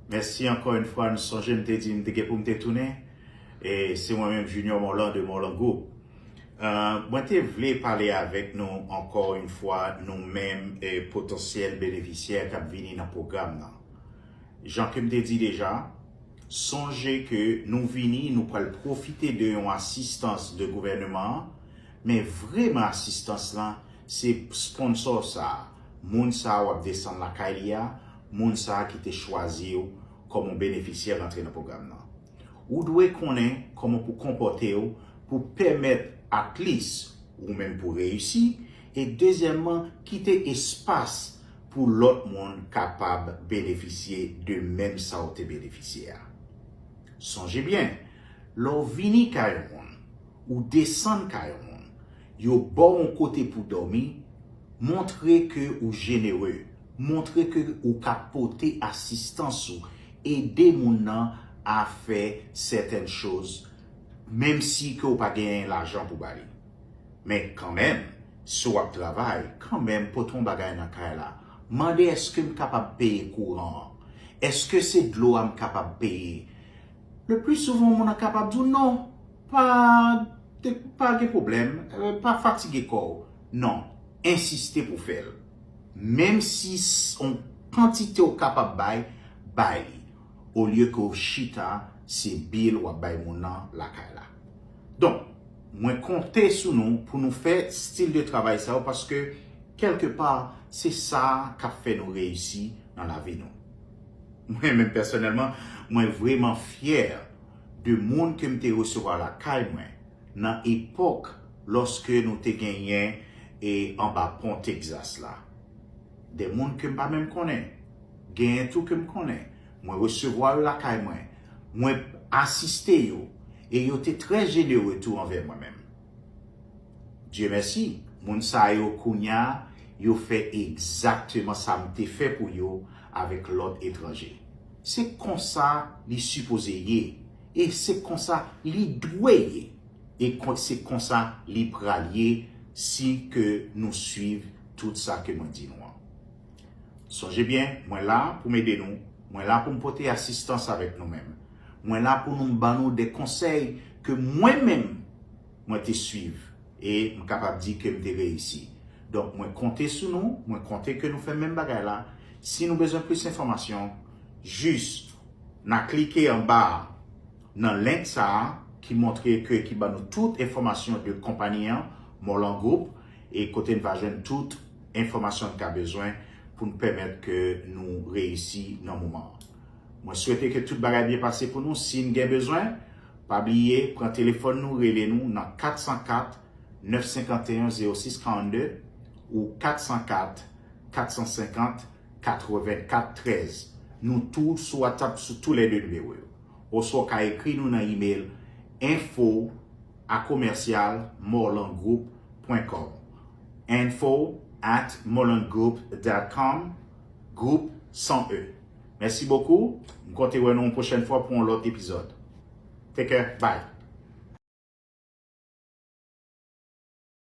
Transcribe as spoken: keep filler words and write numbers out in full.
Mèsi ankò yon fwa. Nou sonje m te di m te gen pou m te tounen. E se mwen menm, Junior Morland de Morland Group. Euh, mwen te vle pale avèk nou ankò yon fwa, nou menm, e potansyèl benefisyè k ap vini nan pwogram nan. Jan ke m te di deja, sonje ke nou vini, nou pral pwofite de yon asistans de gouvènman an, men vrèman asistans lan, se sponsò sa a, moun sa a w ap desann lakay li a, moun sa a ki te chwazi w kòm yon benefisyè rantre nan pwogram nan. Ou dwe konnen kòman pou konpòte w pou pèmèt at least ou menm pou reyisi, e dezyèmman, kite espas pou lòt moun kapab benefisye de menm sa w te benefisye a. Sonje byen, lè w vini kay yon moun, ou desann kay yon moun, yo ba w yon kote pou dòmi, montre ke ou jenere, montre ke ou ka pote asistans ou, ede moun nan a fè sètèn choz, menm si ke w pa genyen lajan pou ba li. Men kanmenm, si w ap travay, kanmenm, pote yon bagay nan kay la. Mande, èske m kapab peye kouran an? Èske se dlo a m kapab peye? Le pli souvan, moun nan kapab di w non, pa, pa gen pwoblèm, euh, pa fatige kò w. Non, ensiste pou fè l. Menm si s- on kantite w kapab bay, bay li. Olye ke w chita, se bil w ap bay moun nan lakay la. Donk, mwen konte sou nou pou nou fè stil de travay sa yo, paske kèlke pa, se sa k ap fè nou reyisi nan lavi nou. Mwen menm pèsonèlman, mwen vrèman fyè de moun ke m te resevwa lakay mwen nan epòk lòske nou te genyen e anba pon Texas la. De moun ke m pa menm konnen, genyen tou ke m konnen, mwen resevwa yo lakay mwen, mwen asiste yo, e yo te trè jenere tou anvè mwen menm. Dye mèsi, moun sa yo kounye a, yo fè egzakteman sa m te fè pou yo avèk lòt etranje. Se konsa li sipoze ye, e se konsa li dwe ye, e kon- se konsa li pral ye si ke nou swiv tout sa ke mwen di nou an. Sonje byen, mwen la pou m ede nou, mwen la pou m pote asistans avèk nou menm. Mwen la pou nou ban nou de konsèy ke mwen menm, mwen te swiv e m kapab di ke m te reyisi. Donk, mwen konte sou nou, mwen konte ke nou fè menm bagay la. Si nou bezwen plis enfòmasyon, jis n a klike anba a, nan link sa a, ki montre ke, ki ban nou tout enfòmasyon de konpayi an, Morland Group, e kote n va jwenn tout enfòmasyon n ka bezwen pou n pèmèt ke nou reyisi nan moman an. Mwen swete ke tout bagay byen pase pou nou. Si n gen bezwen, pa bliye, pran telefòn nou, rele nou nan kat san kat, nèf senkanteyen, zewo sis karannde ou kat san kat, kat san senkant, katrevenkat trèz. Nou tou sou WhatsApp sou tou lè de nimewo yo. Oswa w ka ekri nou nan imèl info a commercial morland group point com. Info at morland group dot com, group san E. Mèsi bokou. M konte wè nou yon pwochèn fwa pou yon lòt epizòd. Take care. Bye.